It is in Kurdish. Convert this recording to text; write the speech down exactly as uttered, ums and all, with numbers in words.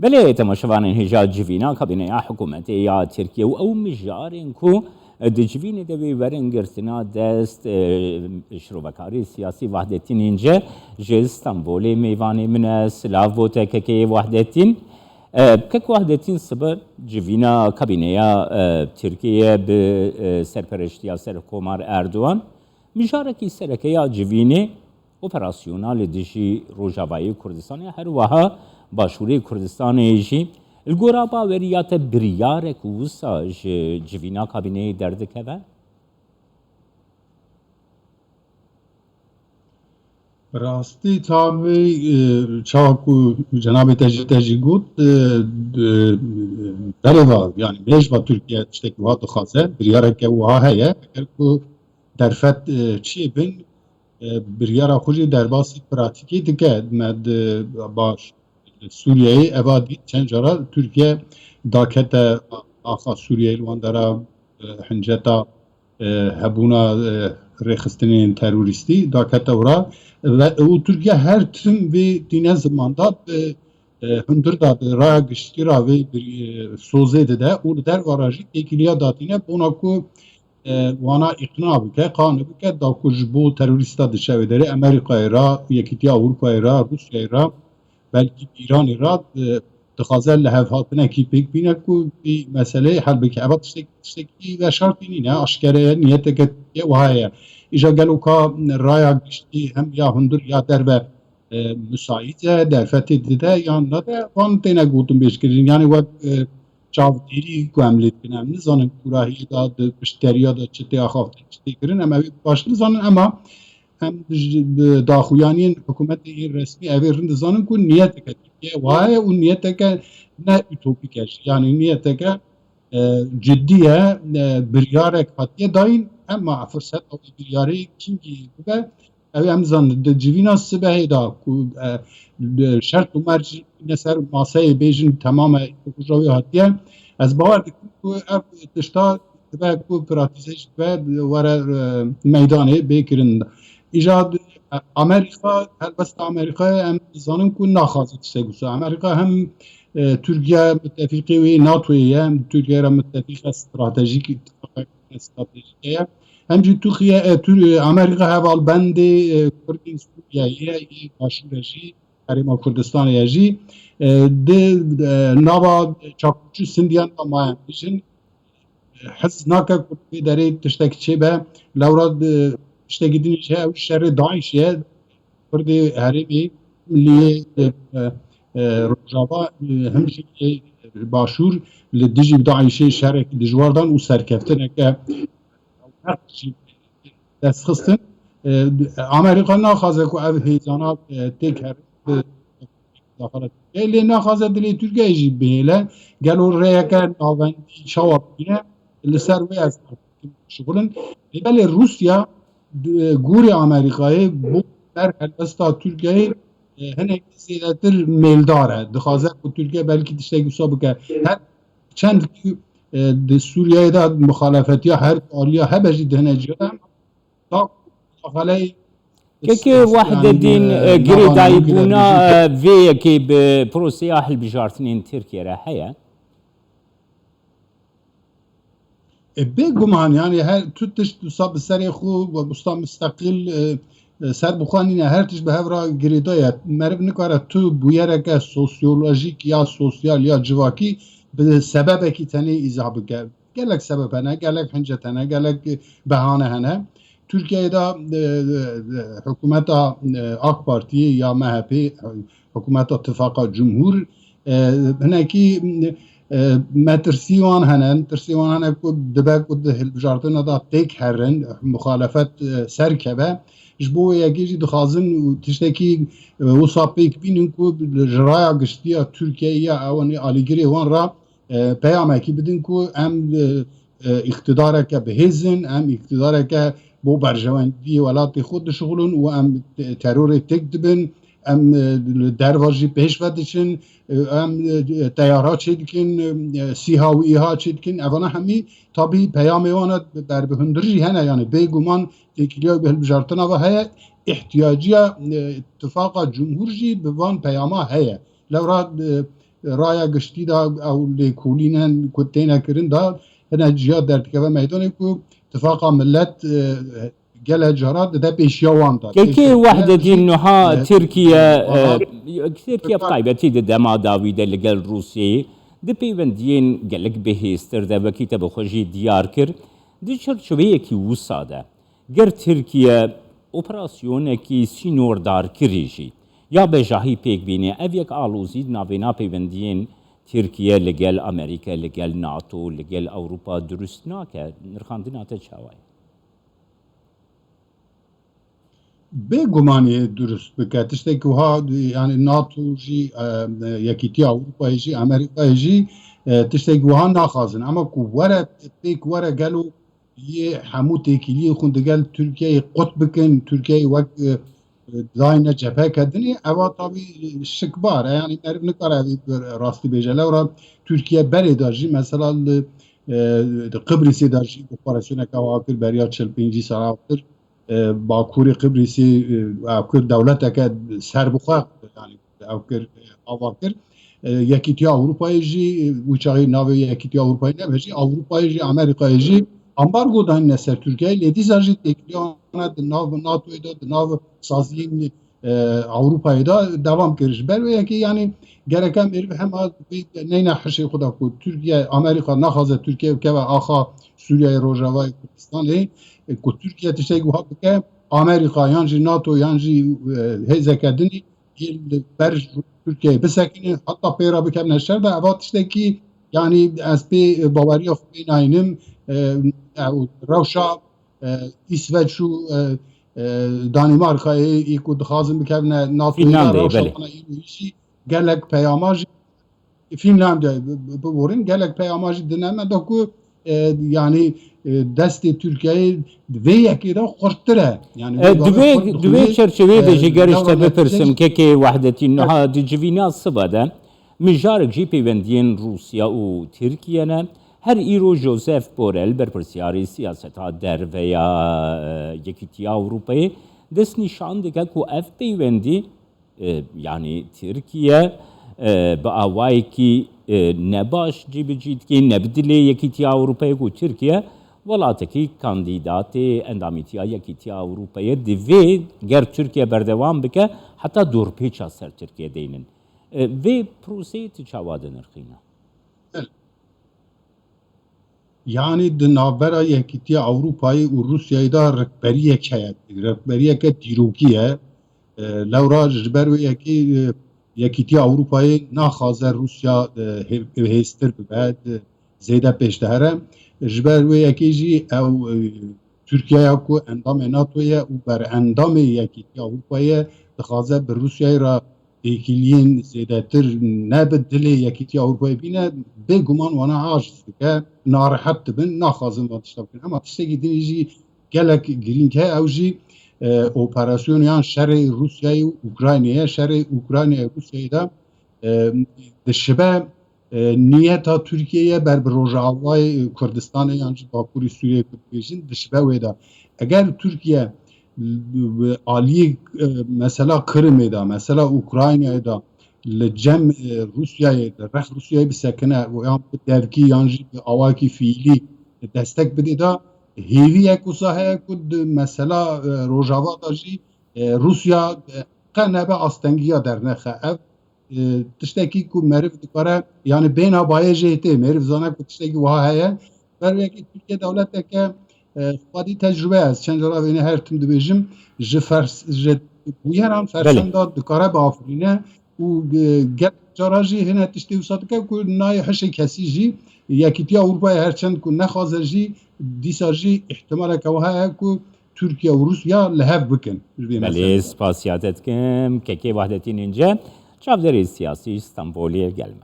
Belê, temaşevanên hêja, civîna kabîneya hikûmetê ya Tirkiye û ew mijarên ku di civînê de wê werin girtina dest, e, şirovekarê siyasî Vahdettin Înce ji Stenbolê mêvanê min e. Silav bo te, kekê Vahdettin. E, kek Vahdettin, sibe civîna kabîneya, e, Tirkiye bi, e, serpereştiya Serokkomar Erdogan mijarekî sereke ya civînê, operasyona li dijî Rojavayê Kurdistanê, her wiha Başûrê Kurdistanê jî. Li gora baweriya te biryarek wisa ji civîna kabîneyê derdikeve? Rastî, tabî, e, çawa ku cenabê te jî, te jî got, e, e, berê va, yani mêj va Tirkiye tiştekî wiha dixwaze, biryareke wiha heye. Eger ku derfet, e, çê bin, e, biryara xwe jî derbasî pratîkê dike. Me di baş Sûriyeyê eva dît, çend cara Tirkiye dakete axa Sûriyeyê, li wan dera, e, hinceta, e, hebûna, e, rêxistinên terorîstî dakete ora. Ve û Tirkiye her tim vê tîne zimanda bi, e, hundir da, bi raya giştî ra vê bir, e, sozê dide û li derva ra jî têkiliya datîne bona ku, e, wana îqna bike, qane bike, da ku ji bo terorîsta diçe wê derê, Amerîkayê ra, Yekîtiya Ewropayê ra, Rûsyayê ra, belkî Îranê ra, e, dixwaze lihevhatinekî pêk bîne ku vî meseleyê hel bike. Eva tiştek-, tiştekî veşartî nîne, aşkere ye, niyeteke Tirkiye wiha ye. Îja gelo ka raya giştî hem ya hundir ya derve, e, müsait e, derfetê dide yan nade, van têne gotinbêjkirin. Yani wek, e, çavdêrî ku em lê dikin, em nizanin kûrahiyê de, di piştgeriya de çi tê axaftin, çi tê kirin, em ew ê baştir nizanin, ema em ji, bi daxuyaniyên hikûmetê yên resmî ev ê rind dizanin ku niyeteke Tirkiye wiha ye û niyeteke ne utopîk e jî. Yani niyeteke, e, cidî ye, e, biryarek hatiye dayîn, ema firseta wê biryarê kîngî bibe, ew ê em zanin. Di civîna sibehê de ku, e, şert û merc ne ser maseyê bêjin temam e, roja wê hatiye. Ez bawer dikim ku ev tişta dibe ku pratîze jî dibe, were, e, meydanê bê kirin. Îja, e, Amerîka, helbesta Amerîkayê em dizanin ku naxwaze tiştek wisa. Amerîka hem, e, Tirkiye mutefîqê wê NATOyê ye, hem Tirkiye re mutefîqe stratejîk, îttifaqeke stratejîk heye. Hem jî Tirkiye, e, Tir-, e, Amerîka hevalbendê, e, Kurdên Sûriyeyê ye, ê Başûrê jî, Herêma Kurdistanê ye jî, e, di, e, nava çakûçî sindiyan de maye, em bijin, e, hez nake ku vê derê tiştek çêbe, lewra, e, tiştekî din jî heye, ew şerê DAIŞê ye, Kurdê herêmê miliyê, e, e, Rojava, e, him jî ê Başûr li dijî DAIŞê şerekî dijwar dan û serkeftineke dest xistin. E, Amerîka naxwaze ku ev hêzana, e, têk herin bi daxala Tirkiyeyê, lê naxwaze dilê Tirkiyeyê jî bihêle. Gelo rêyeke navendî çawa bibîne, li ser wê ez dixwazim bişuxulin. Lê belê Rûsya, di, gorî Amerîkayê bo ser helbesta Tirkiyeyê, e, hinek zêdetir mêldar e. Dixwaze ku Tirkiye belkî tiştekî wisa bike. Her çend ku, e, di Sûriyeyê de muxalefetiya her aliya hebe jî di hinek cihê de, da mudaxaleyê Kekê siyasî, Wahdedîn, yanî, e, e, girêdayîbûna, navendî e, vê yekê bi proseya hilbijartinên Tirkiye re heye? E, bêguman, yani her tu tişt wisa bi serê xwe we wisa misteqil, e, e, ser bi xwe nîne, her tişt bi hev re girêdaye. Meriv nikare tu bûyereke sosyolojîk ya sosyal ya civakî bi sebebekî tenê îzah bike. Gelek sebeb hene, gelek hincet hene, gelek behane hene. Tirkiyeyê de, e, e, e, hikûmeta, e, AK Partiyê ya MHP, hikûmeta Tifaqa Cumhur, e, hinekî, e, metirsî wan hene, metirsî wan hene ku dibe ku di hilbijartina de têk herin, muxalefet, e, serkeve. Ji bo wê yekê jî dixwazin û tiştekî, e, wisa pêk bînin ku ji raya giştî ya Tirkiyeyê ya ewanê alîgirê wan re, e, peyamekî bidin ku em, e, e, îqtidareke bihêz in, em îqtidareke bo berjewendiyê welatê xwe dişuxulin û em te-, terorê têk dibin, em, e, li derva jî pêş ve diçin, e, em, e, teyara çêdikin, e, sîha û îha çêdikin. Evana hemî tabî peyamê wan e, ber bi hundir jî hene, yani bêguman têkiliya bi hilbijartina ve heye, îhtiyaciya, e, tifaqa cumhur jî bi van peyama heye. Lewra, e, raya giştî de ew lêkolînên ku têne kirin de hine ciya derdikeve meydanê ku tifaqa millet, e, gele cara dide pêşiya wan de. Kekê Têkilî Wehdetîn niha e, Tirkiye, e, Tirkiye bi taybetî di dema dawî de li gel Rûsiyeyê di peywendiyên gelek bihêztir de wekî te bi xwe jî diyar kir. Di çerçeveyekî wisa de ger Tirkiye operasyonekî sînordarkirî jî ya bejahî pêk bîne, ev yek alozî di navêna peywendiyên Tirkiye li gel Amerîka, li gel NATO, li gel Ewropa dirust nake. Nirxandina te çawa ye? Bê gumanî durust bike. Tiştekî wiha, yani NATO jî, e, Yekîtiya Ewropayê jî, Amerîkayê jî, e, tiştekî wiha naxwazin. Ama ku were, pêk were gelo yê hemû têkiliyên xwe digel Tirkiyeyê qut bikin, Tirkiyeyê wek, e, dayne cepheke dinê, eva tabî şikbar e. Yani meriv nikare evî rastî bêje. Lewra Tirkiye berê de jî, mesela li, e, di Qibrisê de jî operasyoneke ava kir, beriya çil pêncî sala kir. E, Bakurê Qibrisê, e, ev kir dewleteke serbixwe, yani ev kir, e, ava kir. E, Yekîtiya Ewropayê jî, e, wî çaxê navê Yekîtiya Ewropayê nebe jî, Ewropayê jî, Amerîkayê jî ambargo danîne ser Tirkiyeyê, lê dîsa jî têkiliya wana di nav NATOyê de, di nav saziyên, e, Ewropayê de devam kir. Ji ber wê yekê, yani gereke meriv hema neyne hişê xwe de ku Tirkiye, Amerîka naxwaze Tirkiye bikeve axa Sûriyeyê, Rojavayê Kurdistanê, e, ku Tirkiye tiştek wiha bike, Amerîka yan jî NATO yan jî, e, hêzeke dinî yên li ber Tirkiyeyê bisekine, heta pê re bikevine şer de, eva tiştekî, yani ez pê baweriya xwe pê nayînim, e, ew rewşa, e, Îsveç û, e, e, Danîmarkayê, ê ku dixwazin bikevine NATOyê de, Fînlandeyê, rewşa belê. Wana îro jî gelek peyama jî Fînlandya bi, bi, biborin, gelek peyama jî dine me de ku, e, yani, e, destê Tirkiyeyê di vê yekê de xurttir e. Yani E, vê di gavê vê, xurt di vê dixuye, çerçeveyê de e, jî ger ji te lewra bipirsim, netîce kekê Wehdetîn, niha di civîna sibe de mijarek jî peywendiyên Rûsya û Tirkiye ne. Her îro Josep Borrell, berpirsiyarê siyaseta derve ya, e, Yekîtiya Ewropayê, destnîşan dike ku ev peywendî E, yanî Tirkiye, e, bi awayekî, e, nebaş cîbicî dike, ne bi dilê Yekîtiya Ewropayê ku Tirkiye welatekî kandîdatê endamîtiya Yekîtiya Ewropayê divê ger Tirkiye berdewam bike heta dorpêça ser Tirkiye deynin. E, vê proseyê tu çawa dinirxîne? Yani di navbera Yekîtiya Ewropayê û Rûsyayê de rikberiyek heye. Rikberiyeke dîrokî ye. E, lewra ji ber wê yekê, e, Yekîtiya Ewropayê naxwaze Rûsya, e, hê-, hêztir bibe, e, zêde pêş dihere. Ji ber wê yekê jî ew, e, Tirkiyeya ku endamê NATO ye û berendamê Yekîtiya Ewropayê ye, dixwaze bi Rûsyayê re têkiliyên zêdetir ne bi dilê Yekîtiya Ewropayê bîne, bêguman wana aciz dike, narehet dibin, naxwazin van tişta bikin. Ema tiştekî din jî gelek girîng heye, ew jî, e, operasyonê yan şerê Rûsyayê û Ukraynayê ye. Şerê Ukraynayê Rûsyayê de, e, dişibe, e, niyeta Tirkiyeyê ber bi Rojavayê Kurdistanê yan jî Bakurê Sûriyeyê ku dibêjin, dişibe wê de. Eger Tirkiye bi aliyê, e, mesela Kirimê de, mesela Ukraynayê de li cem, e, Rûsyayê, li rex Rûsyayê bisekine û yan bi devkî yan jî bi awakî fiîlî destek bidê de, hêviyek wisa heye ku di mesela, e, Rojava de jî, e, Rûsya, e, qe nebe astengiya dernexe. Ev, e, tiştekî ku meriv dikare, yani bêna bayê jê tê, meriv zane ku tiştekî wiha heye. Ber wekî Tirkiye dewleteke, e, xwedî tecrube ye. Ez çend cara vêne her tim dibêjim, ji fers-, ji bûyeran Belê. Fersenda dikare biafirîne û, e, gelek cara jî hine tiştê wisa dike ku nayê hişê kesî jî Yekîtiya Ewropayê her çend ku nexwaze jî dîsa jî îhtimaleke wiha heye ku Tirkiye û Rûsya li hev bikin ji vê Belê, meselê de. Spasiya te dikim. Kekê Wehdetîn Înce, çavdêrê siyasî Stenbolê gel me.